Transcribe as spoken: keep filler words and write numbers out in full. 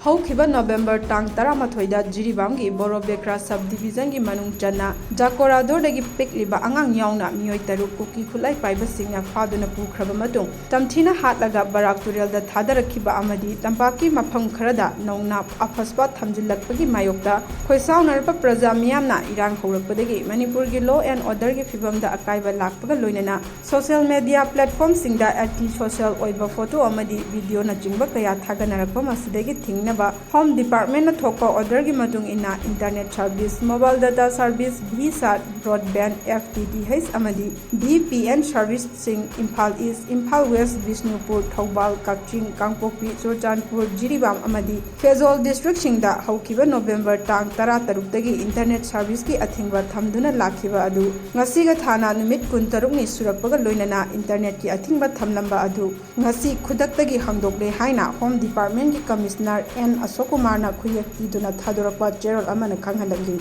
ꯍꯧꯈꯤꯕ ꯅꯣꯕꯦꯝꯕꯔ ꯇꯥꯡ ꯇꯔꯥꯃꯥꯊꯣꯏꯗ ꯖꯤꯔꯤꯕꯥꯝꯒꯤ ꯕꯣꯔꯣꯕꯦꯀ꯭ꯔꯥ ꯁꯕ ꯗꯤꯕꯤꯖꯟꯒꯤ ꯃꯅꯨꯡ ꯆꯟꯅ ꯖꯥꯀꯣꯔꯥꯗꯣꯔꯗꯒꯤ ꯄꯤꯛꯂꯤꯕ ꯑꯉꯥꯡ ꯌꯥꯎꯅ ꯃꯤꯑꯣꯏ ꯇꯔꯨꯛ ꯀꯨꯀꯤ ꯈꯨꯠꯂꯥꯏ ꯄꯥꯏꯕꯁꯤꯡꯅ ꯐꯥꯗꯨꯅ ꯄꯨꯈ꯭ꯔꯕ ꯃꯇꯨꯡ, ꯇꯝꯊꯤꯅ ꯍꯥꯠꯂꯒ ꯕꯔꯥꯛ ꯇꯨꯔꯦꯜꯗ ꯊꯥꯗꯔꯛꯈꯤꯕ ꯑꯃꯗꯤ ꯇꯝꯄꯥꯛꯀꯤ ꯃꯐꯝ ꯈꯔꯗ ꯅꯧꯅ ꯑꯐꯁꯄꯥ ꯊꯝꯖꯤꯜꯂꯛꯄꯒꯤ ꯃꯥꯌꯣꯛꯇ ꯈꯣꯏꯁꯥꯎꯅꯔꯕ ꯄ꯭ꯔꯖꯥ ꯃꯤꯌꯥꯝꯅ ꯏꯔꯥꯡ ꯍꯧꯔꯛꯄꯗꯒꯤ ꯃꯅꯤꯄꯨꯔꯒꯤ law and orderꯒꯤ ꯐꯤꯕꯝꯗ ꯑꯀꯥꯏꯕ ꯂꯥꯛꯄꯒ ꯂꯣꯏꯅꯅ social media platformꯁꯤꯡꯗ anti social ꯑꯣꯏꯕ photo ꯑꯃꯗꯤ videoꯅꯆꯤꯡꯕ ꯀꯌꯥ ꯊꯥꯒꯠꯅꯔꯛꯄ ꯑꯁꯤꯗꯒꯤ ꯊꯤꯡꯅꯕ Home Departmentꯅ ꯊꯣꯛꯄ orderꯒꯤ ꯃꯇꯨꯡ ꯏꯟꯅ internet service, mobile data service, VSAT, broadband, FTTH ꯑꯃꯗꯤ VPN serviceꯁꯤꯡ Imphal East, Imphal West, Bishnupur, Thoubal, ꯀꯛꯆꯤꯡ, ꯀꯥꯡꯄꯣꯛꯄꯤ, ꯆꯨꯔꯆꯥꯟꯄꯨꯔ, ꯖꯤꯔꯤꯕꯥꯝ ꯑꯃꯗꯤ ꯐꯦꯖꯣꯜ districtꯁꯤꯡꯗ ꯍꯧꯈꯤꯕ ꯅꯣꯕꯦꯝꯕꯔ ꯇꯥꯡ ꯇꯔꯥꯇꯔꯨꯛꯇꯒꯤ internet serviceꯀꯤ ꯑꯊꯤꯡꯕ ꯊꯝꯗꯨꯅ ꯂꯥꯛꯈꯤꯕ ꯑꯗꯨ ꯉꯁꯤꯒ ꯊꯥꯅ ꯅꯨꯃꯤꯠ ꯀꯨꯟꯇꯔꯨꯛꯅꯤ ꯁꯨꯔꯛꯄꯒ ꯂꯣꯏꯅꯅ internetꯀꯤ ꯑꯊꯤꯡꯕ ꯊꯝꯂꯝꯕ ꯑꯗꯨ ꯉꯁꯤ ꯈꯨꯗꯛꯇꯒꯤ ꯍꯥꯡꯗꯣꯛꯂꯦ ꯍꯥꯏꯅ Home Departmentꯀꯤ Commissioner ꯑꯦꯟ ꯑꯁꯣꯛ ꯀꯨꯃꯥꯔꯅ ꯈꯨꯌꯦꯛ ꯄꯤꯗꯨꯅ ꯊꯥꯗꯣꯔꯛꯄ ꯆꯦꯔꯣꯜ ꯑꯃꯅ ꯈꯪꯍꯜꯂꯛꯂꯤ꯫